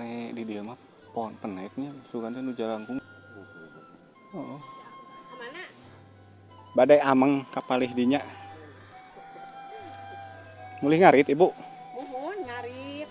Rame di dieu mah pohon peneknya sugan teh nu jalangkung. Oh. Kemana? Badai ameng kapalih dinya. Mulih ngarit ibu. Muhun ngarit.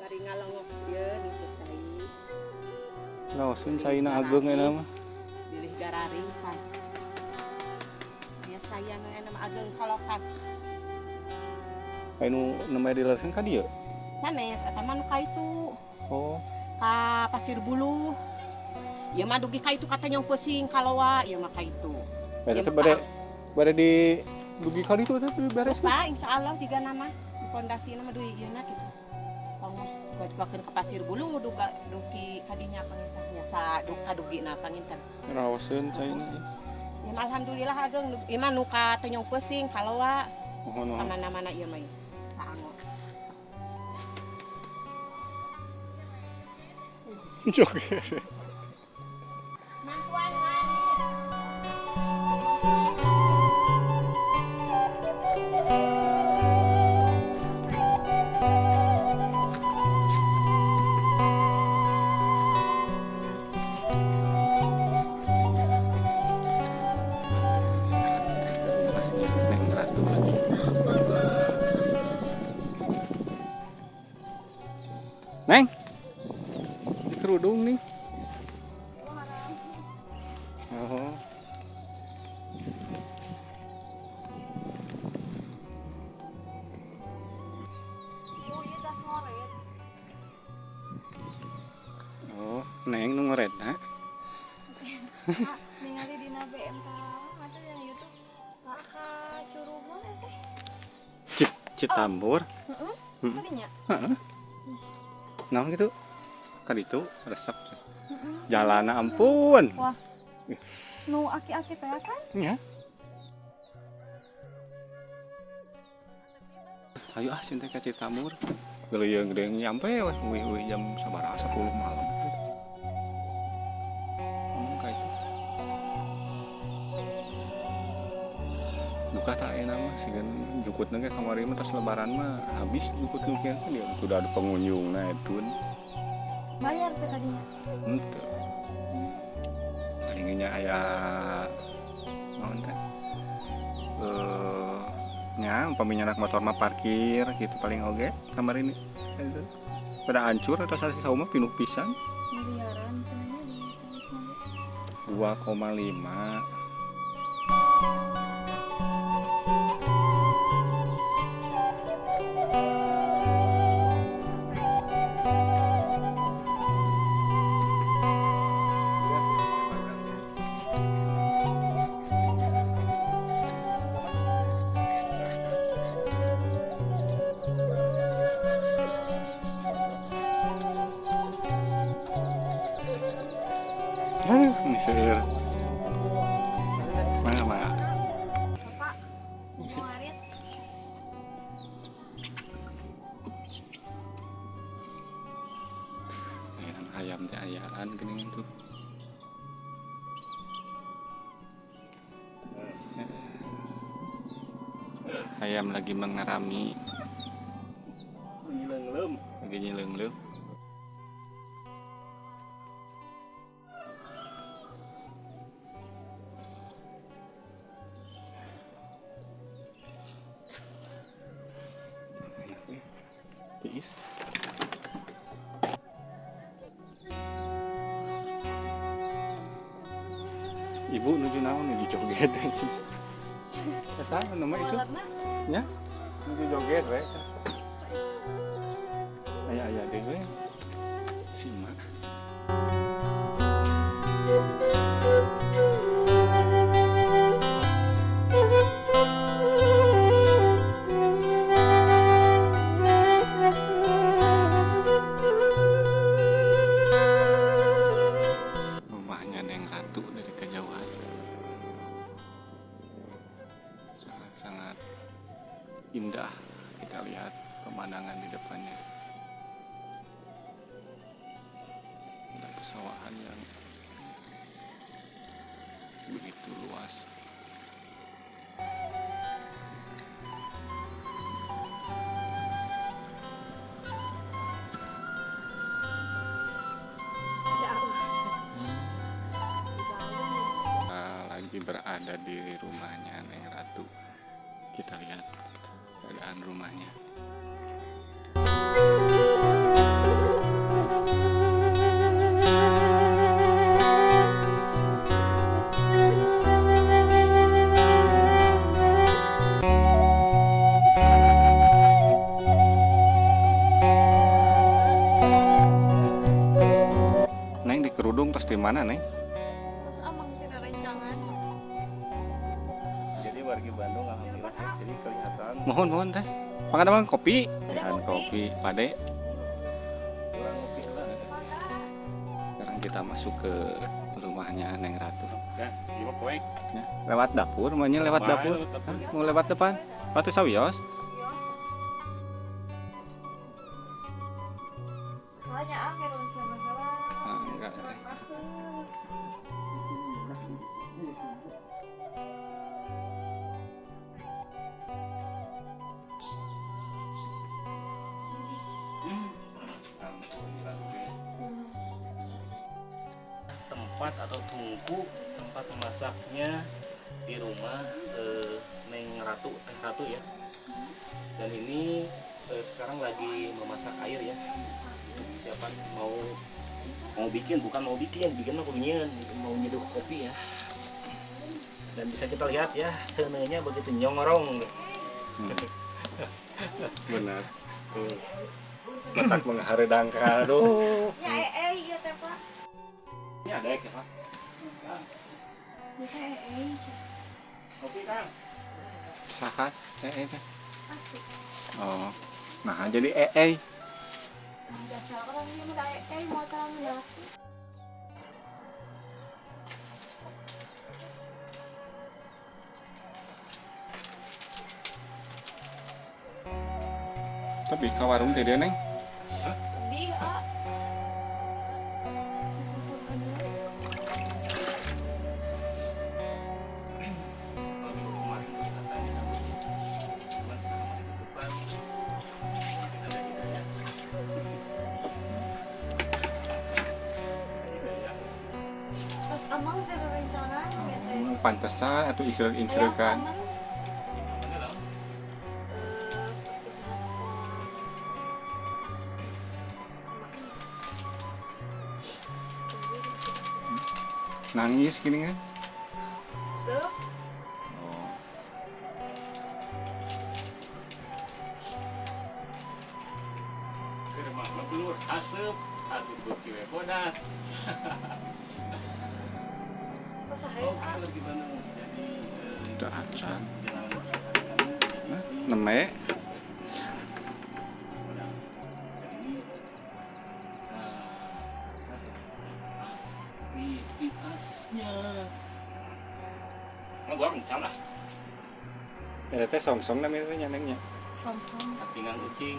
Bari ngalongok sieun itu cai. Laoseun caina ageung eta mah. Bilih gararing pan. Lihat sayang aya mah ageung solokan. Aya nu nembe dileurkeun ka dieu? Sanes eta mah nu ka itu. Oh. Ka Pasir Buluh. Ieu mah dugi ka itu katanya pusing kalowa ieu mah ka itu. Eta teh bade bade di dugi ka ditu teh beres. Pak, insyaallah jiga nama di pondasi nama dugi ieu na kitu. Pangos bawakeun ka Pasir Buluh duga dugi kadinya panginten biasa duka dugina panginten. Raoseun caina. Ya alhamdulillah ageung ieu mah nu ka Tonyong Pusing kalowa. Muhun. Ka mana-mana ieu mah. Saango. Joget. Mantuan ngarit. Neng Ratu lagi. Neng, di kerudung nih. Oh. Oh, Neng nu ngoretna. Ningali dina BMK atau yang YouTube ka Curugun teh. Citambur. Heeh. Heeh. Kadinya. Heeh. Naon gitu? Kan itu resep. Jalana ampun. Wah. Nu aki-aki teh kan? Iya. Ayo ah cinta ka Citambur. Geleuyeung geudeung nyampe weh uih-uih jam sabaraha 10 malam. Ngomong ka itu. Duka tak enak mah sigan jukutna ge kamari mah tas lebaran mah habis jukut nu kieu kan dia udah ada pengunjungna etun. Bayar teh tadinya. Henteu. Palingnya aya naon teh? Nya umpami nyanak motor mah parkir gitu paling oge kamari ini. Itu. Pada hancur atau sasi sauma pinuh pisan. Miliaran cenah di tulisna. 2,5. Aduh, ini seueur. Mangga, mangga. Bapak, mau ngarit? Ayam teh ayaan geuning tuh. Ayam lagi mengerami. Nyileungleum. Lagi nyileungleum. Tiis. Ibu nuju naon nuju joget aja. Eta nama itu? Nya? Nuju joget we. Aya-aya deui we. Si emak. Rumahnya Neng Ratu dari kejauhan. Sangat-sangat indah kita lihat pemandangan di depannya. Ada pesawahan yang begitu luas. lagi berada di rumahnya Neng Ratu. Kita lihat keadaan rumahnya. Neng di kerudung tas di mana, Neng? Amang tidak rencangan. Jadi warga Bandung alhamdulillah ya, jadi kelihatan Mohon, mohon teh. Pangadaman kopi. Ada Tehan kopi, pade. kurang ngopi lah. Sekarang kita masuk ke rumahnya Neng Ratu. Gas, gimana poek? Ya, lewat dapur, maunya lewat dapur. Lewat dapur. Hah, mau lewat depan? Batu sawios. Soalnya akhir sama masalah. Ah, enggak teh. Tempat atau tungku tempat memasaknya di rumah Neng Ratu, Teh Ratu ya. Dan ini sekarang lagi memasak air ya. Untuk persiapan mau mau bikin, bukan mau bikin, bikin mah kunyit, mau nyeduh kopi ya. Dan bisa kita lihat ya, seuneunya begitu nyongorong. Benar. Tuh. Matak mengharedang aduh. Ya iya teh Pak. Ini ada ya, Pak? Ya teh sih. Kopi, Kang. Saha teh. Asik. Oh. Nah, jadi Dasar orang ini mah mau terang ya. Tapi ka warung teh dia, Neng. Lebih ah. Kalau minggu kemarin tuh katanya cuman sekarang mau ditutupan. Mungkin ada hidayah. Ada hidayah. Terus amang tidak rencangan gitu. Pantesan atau insert kan. Mana lah? Perpisahan sekolah. Nangis gini kan. Sup. Oh. Ke rumah mah belur asep atuh beuki we bodas. Pasahe Oke, ah. lagi Bandung. Jadi Udah acan. jalan jadi si Neme. orang. Jadi aktivitasnya. Nah, gua kencan lah. Eta teh song-song namanya teh nya, Nengnya. Song-song. Katingan ucing.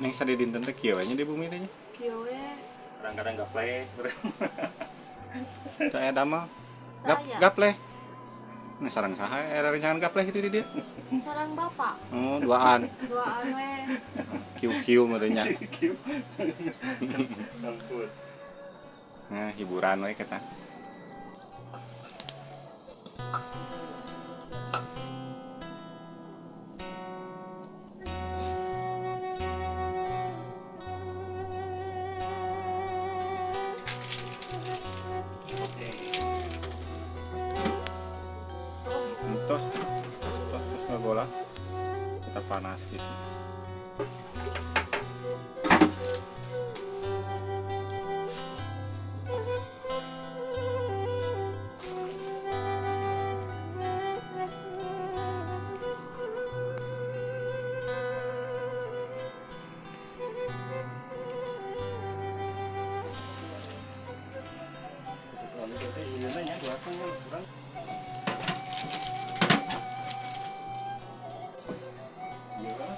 Neng sadi dinten teh kieu we nya di bumi teh nya. Kieu we. Kadang-kadang gaple. Teu aya damel. Gap Saya. gapleh. Nah, sarang saha era rencangan gapleh gitu di dia. Sarang bapak. Oh, duaan. Duaan we. Kiu-kiu meureun nya. Ampun. Nah, hiburan we kita. Oke. Tos, tos terus ngagola. Kita panas gitu. Lalu teh ieu nya dua kurang. Iya kan?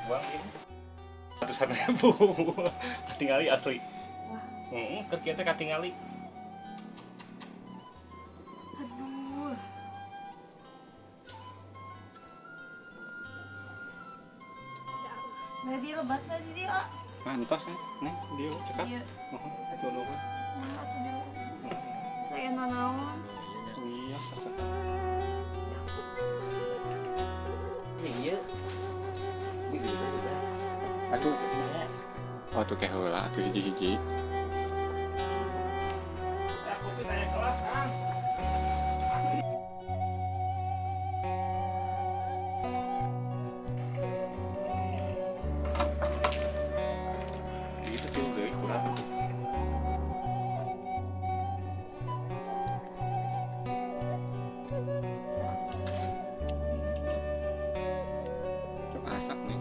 Buang ini. Ratusan ribu. Katingali asli. Heeh, keur kieu teh katingali. Aduh. Baby lebat tadi dia. Mantos eh, nih dia cekap. Iya. Oh, tolong. Nah, atuh di saya nanaon. Iya, cekap. Iya. Atuh. Oh, tuh kayak heula atuh hiji-hiji. Aku tuh naik kelas, Kang. Itu tuh deui kurang. Cok asak nih.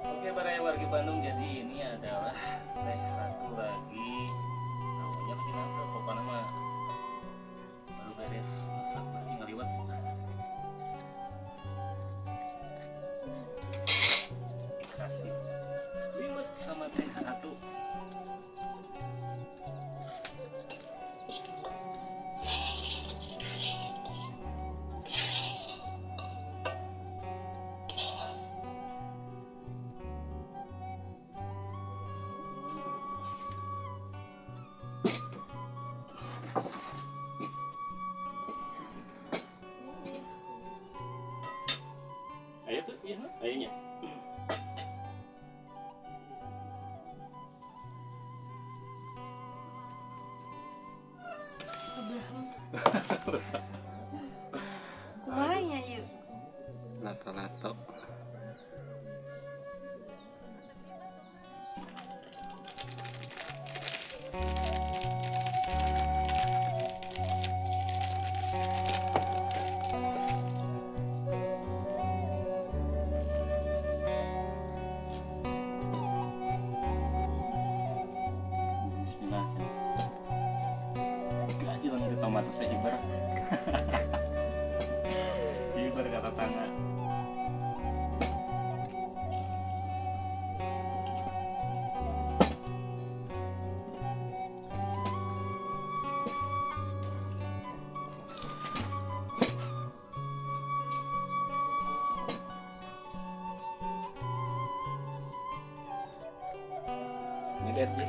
Oke, para warga Bandung, jadi ini adalah Teh Ratu lagi tahunya lagi nangkep, pokoknya mah baru beres masak nasi ngaliwet. Kasih liwet sama Teh Ratu. Ayo tuh, iya, ayahnya. Kumaha nya ieu? Lato-lato. Bismillah. Gak aja lang tomat teh hiber. Hiber kata tangga. Medet ya.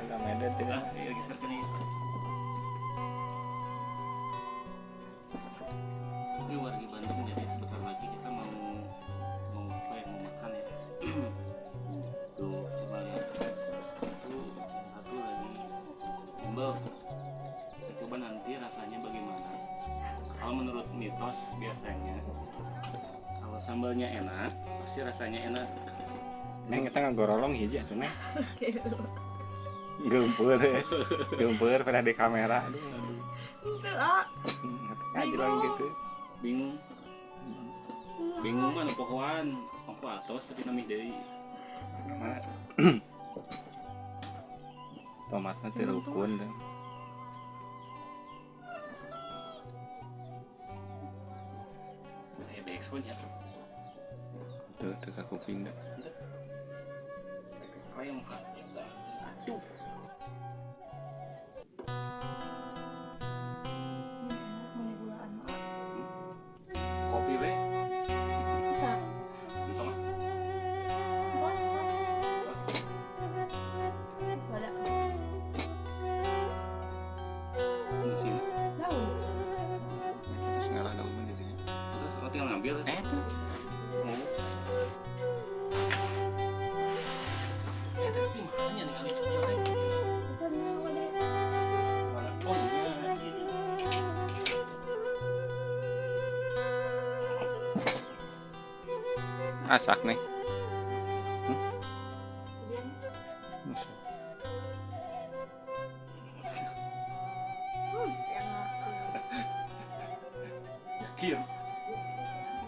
Udah medet ya. Ah, iya geser ke nih. Ini warga Bandung, jadi sebentar lagi kita mau mau apa ya, mau makan ya. Tuh, coba lihat. Tuh, satu lagi sambal. Kita coba nanti rasanya bagaimana. Kalau menurut mitos biasanya kalau sambalnya enak, pasti rasanya enak. Neng kita ngagorolong hiji atuh neng. Geumpeur ya. Geumpeur pada di kamera. Aduh. Aduh, Henteu ah. Ngaji lagi gitu. Bingung. Bingung mah nu pohoan, ongko atos tapi namih deui. Tomat. Tomatnya teu rukun tuh. Eh, backsound ya. Tuh, tuh ka kuping dah. Ayam aduh. Mun gulaan mah. Kopi we. Bisa. Entong ah. Bos, bos. Ada. Nasi. Daun. Terus ngalah daun gitu ya. Terus aku tinggal ngambil. Eh tuh. Mau. Eh, tapi di mana ya ningali coklat teh? Itu nya wadah itu. Mana? Oh, iya. Asak nih. Kemudian enak. Yakin.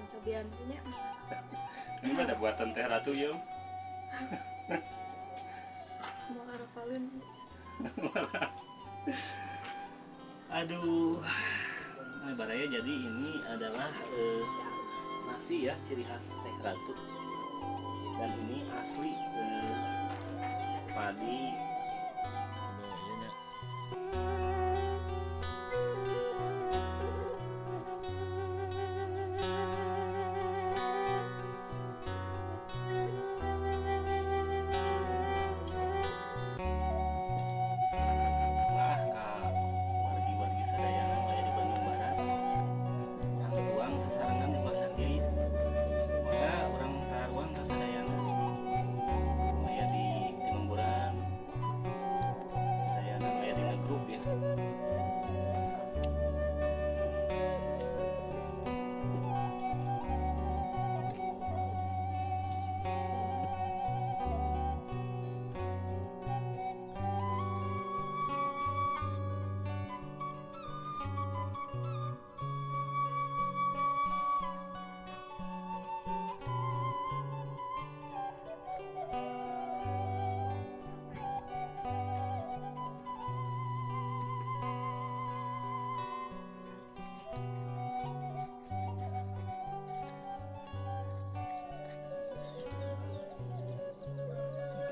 Cobian punya. Ini mah ada buatan Teh Ratu ya. Mau arapalin. Aduh. Nah, baraya jadi ini adalah Nasi ya, ciri khas Teh Ratu. Dan ini asli padi. Oh, iya nya. Wah, ka wargi-wargi sadayana aya di Bandung Barat. Urang tuang sasarengan di palihan ieu ya. Maka urang taruang ka sadayana. Aya di Timemburan. Sadayana aya di grup ya.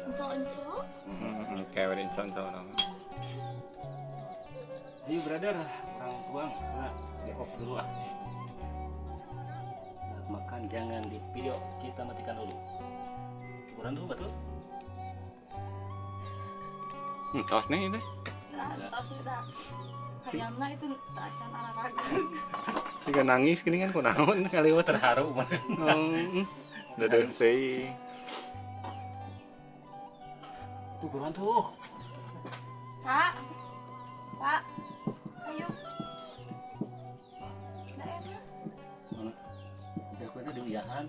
Encok-encok. Oke, bari insya Allah. Ayo brother, urang tuang. Nah, di off dulu ah. Saat makan jangan di video, kita matikan dulu. Kurang dulu betul. Tos nih ini. Nah, tos sudah. Hayamna itu tak acan olahraga. Jika nangis gini kan kunaon kali wah Terharu mah. Dadah sih. Tuh buruan tuh. Pak. Pak. Ayo. Nggak enak. Mana? Jagoannya diuyahan.